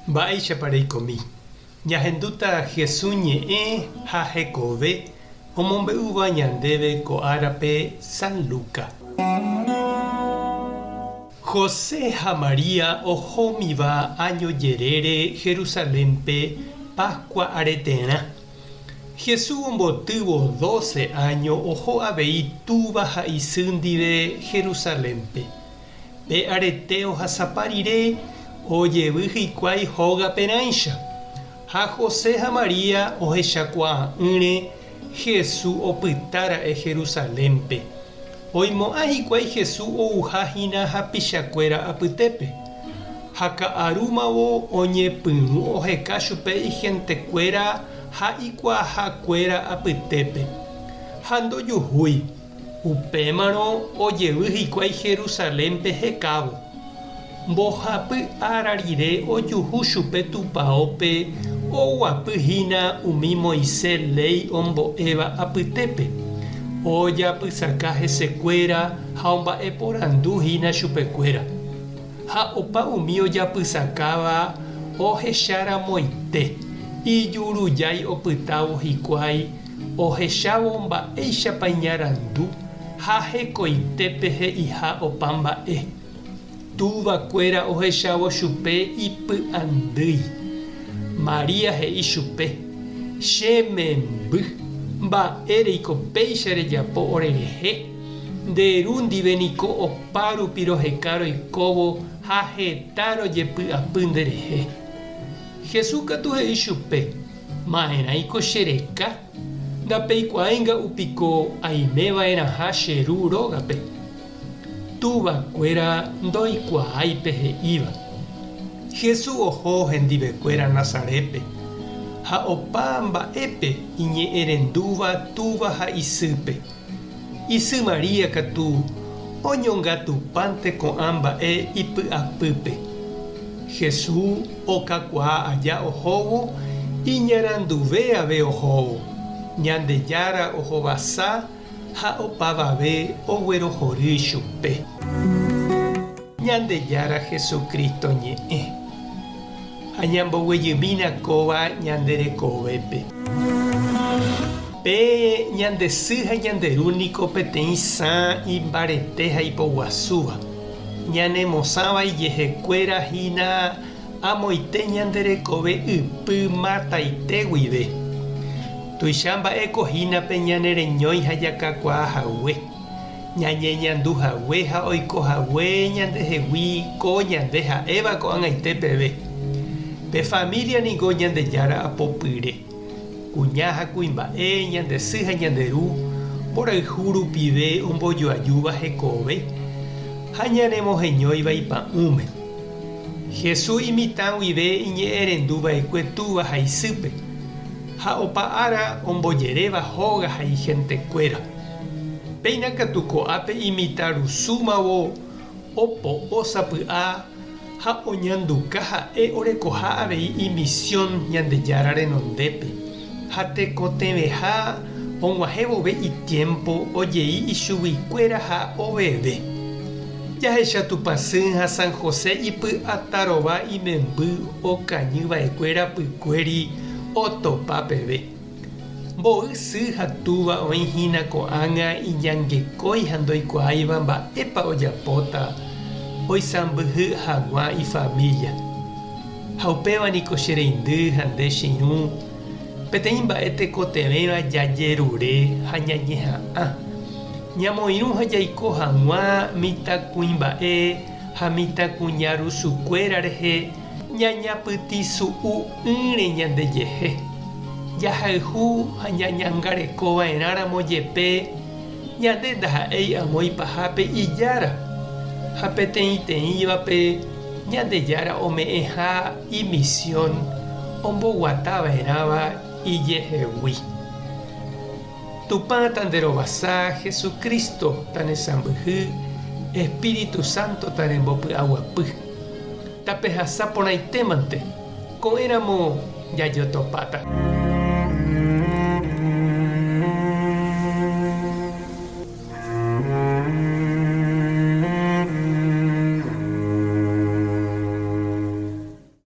Mba'éichapa reikomi? Ñahendúta Jesús ñe'ẽ ha hekove omombe'úva ñandéve ko árape San Luca. José ha María ohómiva áño jerére Jerusalénpe Pascua areterã. Jesús ombotývo doce áño oho avei túva ha isy ndive Jerusalénpe. Pe arete ohasapa rire ojevy hikuái hóga perãicha, ha José ha María ohechakuaa'ỹre Jesús opyta ra'e Jerusalénpe. Oimo'ã hikuái Jesús ouha hína hapichakuéra apytépe. Ha ka'arúmavo oñepyrũ oheka chupe ihentekuéra ha ikuaahakuéra apytépe. Ha ndojuhúi. Upémarõ ojevy hikuái Jerusalénpe hekávo. Mbohapy ára rire ojuhu chupe tupaópe oguapy hína umi Moisés léi ombo'éva apytépe, ojapysaka hesekuéra ha omba'eporandu hína chupekuéra. Ha opa umi ojapysakáva ohecharamoite, ijurujái opytávo hikuái Ohechávo mba'éichapa iñarandu ha hekoitépe he'iha opa mba'e. Túva kuéra ohechávo chupe ipy'andýi. María he'i chupe, Che memby, mba'éreiko péicha rejapo orerehe? Nde ru ndive niko opa rupi roheka roikóvo ha heta rojepy'apy nderehe. Jesús katu he'i chupe, Ma'erãiko che reka? Ndapeikuaái nga'u piko aime va'erãha che Ru rógape. Túva kuéra ndoikuaái pe he'íva. Jesús oho hendive kuéra Nazarétpe, ha opa mba'épe iñe'ẽrendúva túva ha isýpe. Isy María katu oñongatupánte ko'ã mba'e ipy'apýpe. Jesús okakuaa aja ohóvo iñaranduve ave ohóvo, Ñandejára ohovasa ha opavave oguerohory chupe. Ñandejára Jesucristo ñe'ẽ. Ha ñamboguejymína kóva ñande rekovépe. Pe ñande sy ha ñande ru niko peteĩ sã imbarete ha ipoguasúva, ñanemosãva ijehekuéra hína amoite ñande rekove ypy mataite guive. Tuicha mba'éko hína pe ñane reñói ha jakakuaa hague, ñañeñandu hague ha oiko hague ñandehegui ko ñande ha'éva ko'ag̃aite peve. Pe familia niko Ñandejára apopyre. Kuña ha kuimba'e, ñande sy ha ñande ru, mborayhu rupive ombojoajúva hekove ha ñanemoheñóiva ipa'ũme. Jesús imitã guive iñe'ẽrendu va'ekue túva ha isýpe, ha opa ára ombojeréva hóga ha ihentekuéra. Péina katu ko'ápe imitãrusúmavo opo'o sapy'a Ha oñanduka ha'e orekoha avei imisión Ñandejára renondépe, ha tekotevẽha og̃uahẽ vove itiémpo ojei ichuguikuéra ha oveve. Jahecha Tupãsy ha San José ipy'atarova imemby okañy va'ekue rapykuéri otopa peve. Mboy sy ha túva oĩ hína ko'ág̃a iñangekói ha ndoikuaáiva mba'épa ojapóta oisãmbyhy hag̃ua ifamília. Ha upéva niko che reindy ha nde che irũ, peteĩ mba'e tekotevẽva jajerure ha ñañeha'ã, ñamoirũ ha jaiko hag̃ua mitãkuimba'e ha mitãkuña rusukuéra rehe, Ñañapytĩsu'u'ỹre ñandejehe, jahayhu ha ñañangareko va'erãramo jepe ñande ndaha'éi amo ipahápe Ijára, ha peteĩteĩvape Ñandejára ome'ẽha imisión omboguata va'erãva ijehegui. Tupã tanderovasa, Jesucristo tanesãmbyhy, Espíritu Santo tarembopy'aguapy. Tapehasa porãitémante, ko'ẽramo jajotopáta.